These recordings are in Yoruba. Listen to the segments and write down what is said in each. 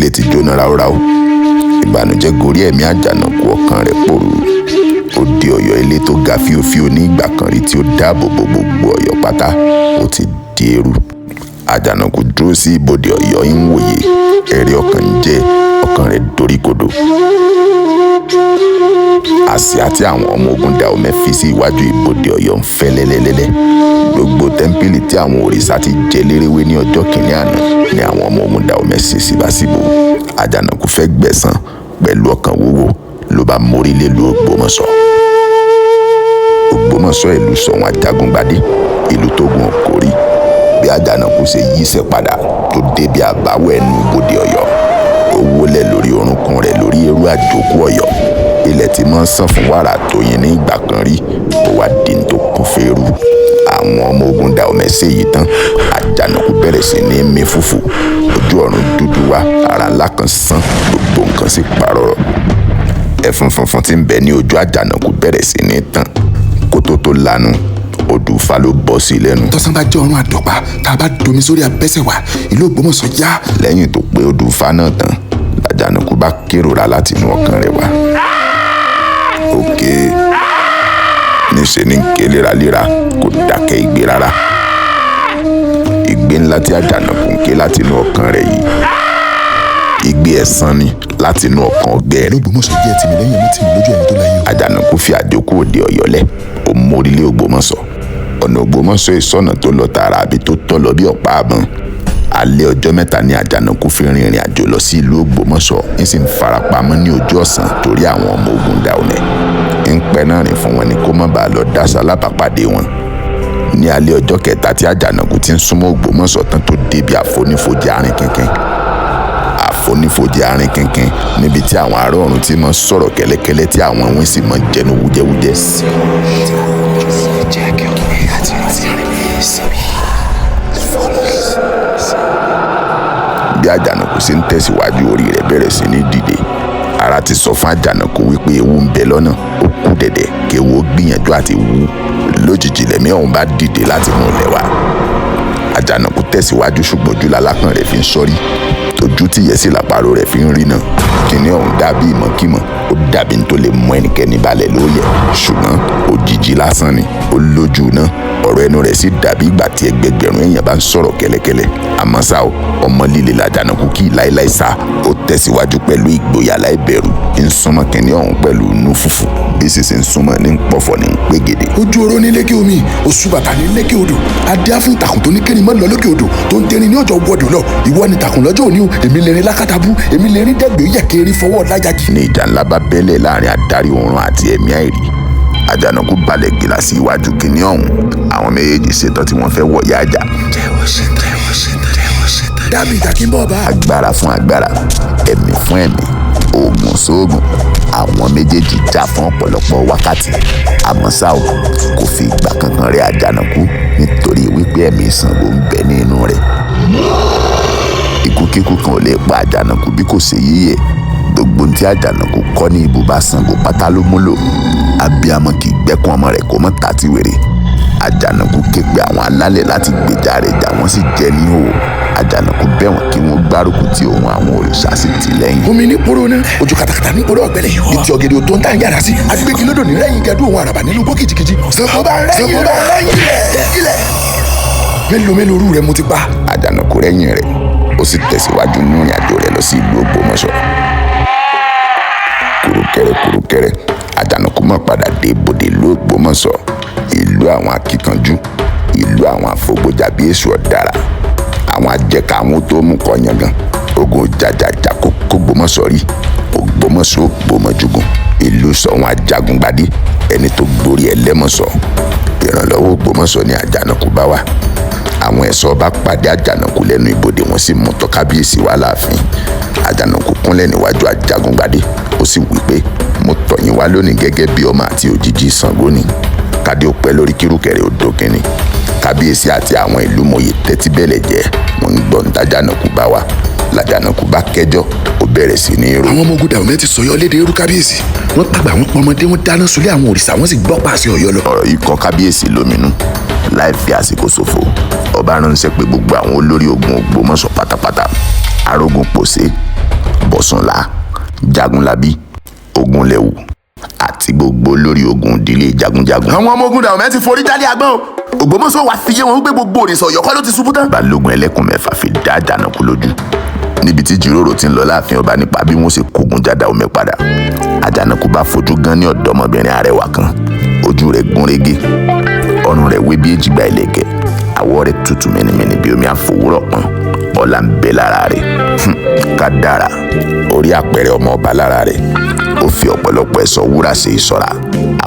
Ilé ti jóná ráúráú. Ìbànújẹ́ gorí ẹ̀mí Àjànàkú, ọkàn rẹ̀ pòrúurú. Odi Ọ̀yọ́ ilé tó ga fíofío ní ìgbà kan rí tí ó dáàbò bo gbogbo Ọ̀yọ́ pátá, ó ti di eérú. Àjànàkú dúró sí ibodè Ọ̀yọ́ ń wòye, ẹ̀rí ọkàn ń jẹ́ ọkàn rẹ̀ doríkodò. Àsíá tí àwọn ọmọ ogun Dahomey fi sí iwájú ibodè Ọ̀yọ́ ń fẹ́ lẹ́lẹ́lẹ́lẹ́. Gbogbo tẹ́ḿpìlì tí àwọn òrìṣà ti jẹ lérewé ní ọjọ́ kìíní àná ni àwọn ọmọ ogun Dahomey ṣe síbáṣìbò. Àjànàkú fẹ́ gbẹ̀san pẹ̀lú ọkàn wúwo ló bá mórí lélu Ògbómọ̀ṣọ́. Ògbómọ̀ṣọ́ ìlú Ṣọ̀ún Ajagungbadé, ìlú tógun kò rí. Bí Àjànàkú ṣe yíṣẹ́ padà tó débi àbáwọ̀ ẹnu ibodè Ọ̀yọ́, ó wólẹ̀ lórí orúnkún rẹ̀ lórí eérú àjókù Ọ̀yọ́. Ilẹ̀ tí mọ́ ń sàn fún wàrà tóyin ní ìgbà kan rí, ó wá di n tó kún féérú. Àwọn ọmọ ogun Dahomey ṣe èyí tán, Àjànàkú bẹ̀rẹ̀ sí ní mí fùfù. Ojú ọ̀run dúdú wá, àrá ńlá kan sán, gbogbo nǹkan sì parọ́rọ́. Ẹfun funfun tí ń bẹ ní ojú Àjànàkú bẹ̀rẹ̀ sí ní tàn. Kótó tó lanu, odù Ifá ló bọ́ sí lẹ́nu. Tọ́sán bá jẹ́ ọ̀run àdọ̀pá, tá a bá domi sórí abẹ́sẹ̀ wá, ìlú Ògbómọ̀ṣọ́ yá. Lẹ́yìn tó pé odù Ifá náà tán, làjànàkú bá kérora láti inú ọkàn rẹ̀ wá. Òkè níṣe ní ké léraléra, kò dákẹ́ igbe rárá. Igbe ńlá tí Àjànàkú ń ké láti inú ọkàn rẹ̀ yìí, igbe ẹ̀san ni láti inú ọkàn ọgbẹ́ rẹ̀. Ìlú Ògbómọ̀ṣọ́ jẹ́ tìmí lẹ́yìn ẹ̀mí tìmí lójú ẹ̀mí tó láyé o. Àjànàkú fi àjókù òde Ọ̀yọ́ lẹ̀, ó mórílé Ògbómọ̀ṣọ́. Ọ̀nà Ògbómọ̀ṣọ́ ìsọ̀nà tó lọ tààrà àbí tó tọ́ lọ bí ọ̀pá àbọ̀n. Alẹ́ ọjọ́ mẹ́ta ni Àjànàkú fi rin ìrìn àjò lọ sí ìlú Ògbómọ̀ṣọ́, ń sì ń farapamọ́ ní ojú ọ̀sán torí àwọn ọmọ ogun Dahomey. Ń pẹ́ náà rìn fún wọn ni kó má bàa lọ dáṣà lábàpàdé wọn. Ní alẹ́ ọjọ́ kẹta tí Àjànàkú ti ń súnmọ́ Ògbómọ̀ṣọ́ tán tó débi àfonífojì Arìnkìnkìn. Àfonífojì Arìnkìnkìn níbi tí àwọn ará ọ̀run ti máa ń sọ̀rọ̀ kẹ́lẹ́kẹ́lẹ́ tí àwọn wíń sì máa ń jẹnu wújẹ́wújẹ́. Bí Àjànàkú ṣe ń tẹ̀síwájú, orí rẹ̀ bẹ̀rẹ̀ sí ní dìde. Ara ti sọ fún Àjànàkú wípé ewu ń bẹ lọ́nà, ó kù dẹ̀dẹ̀ kéwu ó gbìyànjú àti wú. Lójijì lẹ̀mí ọ̀hún bá dìde láti inú ilẹ̀ wá. Àjànàkú tẹ̀síwájú ṣùgbọ́n ojú lalákàn rẹ̀ fi ń ṣọ́rí. Ojú tìyẹ́ sì làpárò rẹ̀ fi ń rí náà. Kìnní ọ̀hún dàbí ìmọ̀kímọ̀, ó dàbí n tó lè mú ẹnikẹ́ni balẹ̀ lóòyẹ̀. Ṣùgbọ́n òjijì lásán ni, ó lójú náà. Ọ̀rọ̀ ẹnu rẹ̀ sì dàbí ìgbà tí ẹgbẹgbẹ̀rún èèyàn bá ń sọ̀rọ̀ kẹ́lẹ́kẹ́lẹ́. Àmọ́ ṣá o, ọmọ líle làjànàkú kì í láéláé sá. Ó tẹ̀síwájú pẹ̀lú ìgboyà láìbẹ̀rù. Ń súnmọ́ kìnní ọ̀hún pẹ̀lú inú fùfù. Bí sì ṣe ń súnmọ́ ní ń pọ̀fọ̀ ní ń pégede. Ojú oró ní lékè omi, oṣù bàtà ní lékè odò, adé á fún ìtàkùn tó ní kérin mọ́ lọ lókè odò tó ń tẹrin ní ọjọ́ wọdò lọ. Ìwọ ni ìtàkùn lọ́jọ́ òní o, èmi lè rin lákàtàbú, èmi lè rin dẹ́gbẹ̀ẹ́ yẹ̀ kiri fọwọ́ lájàjì. Ní ìjà ńlá bá bẹ́lẹ̀ láàrin adarí oorun àti ẹ̀mí àìrí. Àjànàkú balẹ̀ gìlà sí iwájú kìnní ọ̀hún. Àwọn méjèèjì ṣetán tí wọ́n fẹ́ wọ̀ yá àjà. Dábì ìjà kí n bọ̀ bá. Agbára fún agbára, ẹ̀mí fún ẹ̀mí, oògùn sóògùn. Àwọn méjèèjì jà fún ọ̀pọ̀lọpọ̀ wákàtí. Àmọ́ ṣá o, kò fi ìgbà kankan rẹ̀ Àjànàkú nítorí wípé ẹ̀mí Ṣàngó ń bẹ ní inú rẹ̀. Ikúkíkú kan ò lè pa Àjànàkú bí kò ṣe yíyẹ. Gbogbo ohun tí Àjànàkú kọ́ ní ibùba Ṣàngó pátá ló múlò. Abiyamọ kì í gbẹ́kún ọmọ rẹ̀ kó mọ́ tàtí wèrè. Àjànàkú ké pe àwọn alálẹ̀ láti gbèjà rẹ̀ jà, wọ́n sì jẹ́ ní hòhò. Àjànàkú bẹ̀ wọ́n kí wọ́n gbárùkù tí òun àwọn òrìṣà sì tì lẹ́yìn. Omi ní poro náà, ojú katakata ní poro ọ̀gbẹ́lẹ̀, ìtì ọ̀gẹ̀dẹ̀ ò tó ń tà ń yàrá sí. Agbégilódò ní rẹ́yìn gẹdú òun àràbà nínú igbó kìjikìji. Ṣàngó bá rẹ́yìn rẹ̀ ilẹ̀. Mélòó mélòó rú rẹ̀ mo ti pa. Àjànàkú rẹ́yìn rẹ̀, ó sì tẹ̀síwájú nínú ìrìn àjò rẹ̀ lọ sí ìlú Ògbómọ̀ṣọ́. Kùrùkẹrẹ kùrùkẹrẹ, Àjànàkú mọ̀ padà dé ibodè ìlú Ògbómọ̀ṣọ́, ìlú àwọn akíkanjú, ìlú àwọn afọgbójà bí èṣù ọ̀dàrà, àwọn ajẹ́ka àwọn tó mú kọ́ yangan. Ogun jàjàjà kó Ògbómọ̀ṣọ́ rí, Ògbómọ̀ṣọ́ ògbómọ̀júgùn, ìlú Ṣọ̀ún Ajagungbadé, ẹni tó gborí Ẹlẹ́mọ̀ṣọ́. Ìrànlọ́wọ́ Ògbómọ̀ṣọ́ ni Àjànàkú bá wá. Àwọn ẹ̀ṣọ́ ọba pàdé Àjànàkú lẹ́nu ibodè, wọ́n sì mú tọ̀ kábíyèsí wá láàfin. Àjànàkú kúnlẹ̀ níwájú Ajagungbadé, ó sì wí pé mo tọ̀ yín wá lónìí gẹ́gẹ́ bí ọmọ àti òjìji Ṣàngó ni. Kádé ó pẹ́ lórí kírùkẹ̀rẹ̀ odò kínní. Kábíyèsí àti àwọn ìlú mòye tẹ́tí bẹ̀lẹ̀ jẹ́, wọ́n ń gbọ́ ń tàjànàkú bá wá. Làjànàkú bá kẹ́jọ́, ó bẹ̀rẹ̀ sí ní rò. Àwọn ọmọ ogun Dahomey ti sọyọ lédè eru kábíyèsí. Wọ́n pàgbà wọn pọmọdé, wọ́n dáná sunlé àwọn òrìṣà, wọ́n sì gbọ́ pàṣẹ Ọ̀yọ́ lọ. Ọ̀rọ̀ yìí kọ kábíyèsí lóminú. Láì fi àsìkò ṣòfò, ọba ránṣẹ́ pé gbogbo àwọn olórí ogun Ògbómọ̀ṣọ́ pátápátá. Arógun pòṣé, Ọ̀ṣunlá, Jagunlabi, Ogunlẹ̀wù àti gbogbo olórí ogun ìdílé jagunjagun. Àwọn ọmọ ogun Dahomey ti forí jálé agbọ́n o. Ògbómọ̀ṣọ́ wàá fi yé wọn wípé gbogbo òrìṣà Ọ̀yọ́ kọ́ ló ti ṣubú tán. Balógun ẹlẹ́kùn mẹ́fà fi dá Àjànàkú lójú níbi tí jíròrò ti ń lọ láàfin ọba nípa bí wọ́n ṣe kógun já Dahomey padà. Àjànàkú bá fojú gan ní ọ̀dọ́mọbìnrin arẹwà kan. Ojú rẹ̀ gún régé, ọrùn rẹ̀ wé bí èjìgbà ìlẹ̀kẹ̀, àwọ̀ rẹ̀ tutù mìnìmìnì bí omi àfòwúrọ̀ pọ́n, ọlá ń bẹ lára rẹ̀. Ká dára orí àpẹẹrẹ ọmọ ọba lára rẹ̀. Ó fi ọ̀pọ̀lọpọ̀ ẹ̀ṣọ́ wúrà ṣe ìṣọ́ra.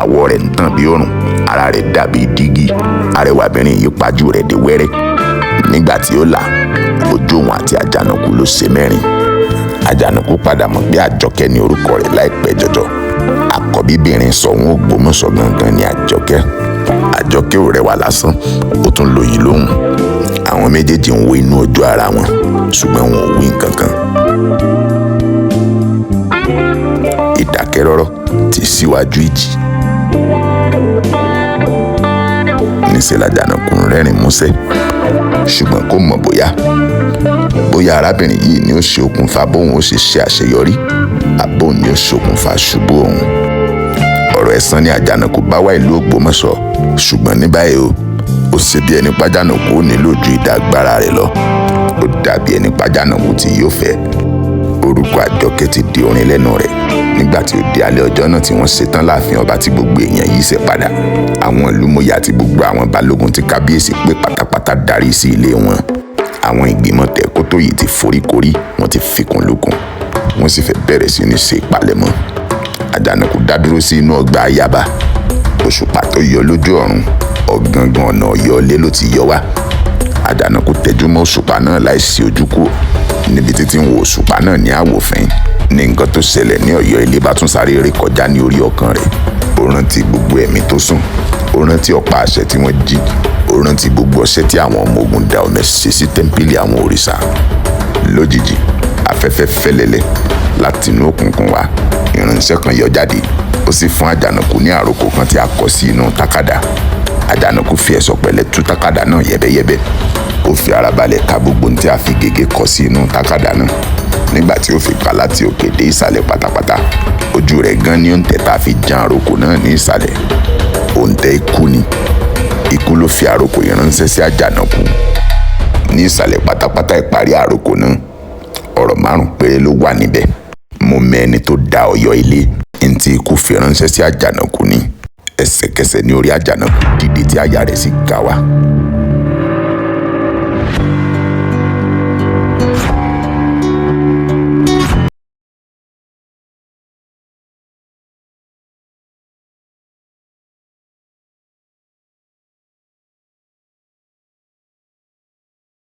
Àwọ̀ rẹ̀ ń tàn bí òrùn, ara rẹ̀ dàbí dígí. Arẹwàbìnrin yìí pajú rẹ̀ dé wẹ́rẹ́. Nígbà tí ó là, ojú òun àti Àjànàkú ló ṣe mẹ́rin. Àjànàkú padà mọ̀ pé Àjọkẹ́ ni orúkọ rẹ̀ láìpẹ́ jọjọ. Àkọ́bíbìnrin Ṣọ̀ún Ògbómọ̀ṣọ́ gangan ni Àjọkẹ́. Àjọkẹ́ ò rẹwà lásán, ó tún lóyin lóhùn. Àwọn méjèèjì ń wo inú ojú ara wọn, ṣùgbọ́n wọn ò wí nǹkan kan. Ìdákẹ́rọ́rọ́ ti síwájú ìjì. Níṣẹ́ l'Àjànàkú ń rẹ́rìn músẹ́, ṣùgbọ́n kò mọ̀ bóyá arábìnrin yìí ni ó ṣe okùnfà bóun ó ṣe ṣe àṣeyọrí, àbóun ni ó ṣokùnfà ṣubú òun. Ọ̀rọ̀ ẹ̀san ni Àjànàkú bá wá ìlú Ògbómọ̀ṣọ́, ṣùgbọ́n ní báyìí o, ó ṣe bí ẹni pàjánàkú ò nílò ju ìdá agbára rẹ̀ lọ. Ó dàbí ẹni pàjánàkú tí yóò fẹ́. Orúkọ Àjọkẹ́ ti di orin lẹ́nu rẹ̀ nígbà tí ó di alẹ́ ọjọ́ náà tí wọ́n ṣetán láàfin ọba tí gbogbo èèyàn yìí ṣe padà. Àwọn ìlúmọ̀yà àti gbogbo àwọn balógun tí kábíyèsí pé pátápátá darí sí ilé wọn. Àwọn ìgbìmọ̀ tẹ̀kótó yìí ti foríkorí, wọ́n ti fikùn lukùn, wọ́n sì fẹ́ bẹ̀rẹ̀ sí ní ṣe ìpalẹ̀mọ́. Àjànàkú dádúró sí inú ọgbà ayaba. Òṣùpá tó yọ lójú ọ̀run, ọ̀gangan ọ̀nà Ọ̀yọ́ ilé ló ti yọ wá. Àjànàkú tẹjúmọ́ òṣùpá náà láìsí ojú kúrò. Níbi títí ń wo òṣùpá náà ní àwòfín ní nǹkan tó ṣẹlẹ̀ ní Ọ̀yọ́ ilé bá tún sáré ré kọjá ní orí ọkàn rẹ̀. Ó rántí gbogbo ẹ̀mí tó sùn, ó rántí ọ̀pá àṣẹ tí wọ́n jí, ó rántí gbogbo ọṣẹ́ tí àwọn ọmọ ogun Dahomey ṣe sí tẹ́ḿpìlì àwọn òrìṣà. Lójijì, afẹ́fẹ́ fẹ́lẹ́lẹ́ láti inú òkùnkùn wá. Ìránṣẹ́ kan yọ jáde, ó sì fún Àjànàkú ní àròkọ kan tí a kọ sí inú tákàdá. Àjànàkú fi ẹ̀sọ̀ pẹ̀lẹ́ tú tákàdá náà yẹ́bẹ́yẹ́bẹ́. Ó fi ara balẹ̀ ka gbogbo ohun tí a fi gègé kọ sí inú tákàdá náà. Nígbà tí ó fi kà láti òkè dé ìsàlẹ̀ pátápátá, ojú rẹ̀ gan ni òǹtẹ̀ tá a fi jan àròkọ náà ní ìsàlẹ̀. Òǹtẹ̀ ikú ni. Ikú ló fi àròkọ yìí ránṣẹ́ sí Àjànàkú. Ní ìsàlẹ̀ pátápátá ìparí àròkọ náà, ọ̀rọ̀ márùn-ún péré ló wà níbẹ̀. Mo mọ ẹni tó dá Ọ̀yọ́ ilé, ntí ikú fi ránṣẹ́ sí Àjànàkú ni. Ẹsẹ̀kẹsẹ̀ ní orí Àjànàkú dìde tí àyà rẹ̀ sì ga wá.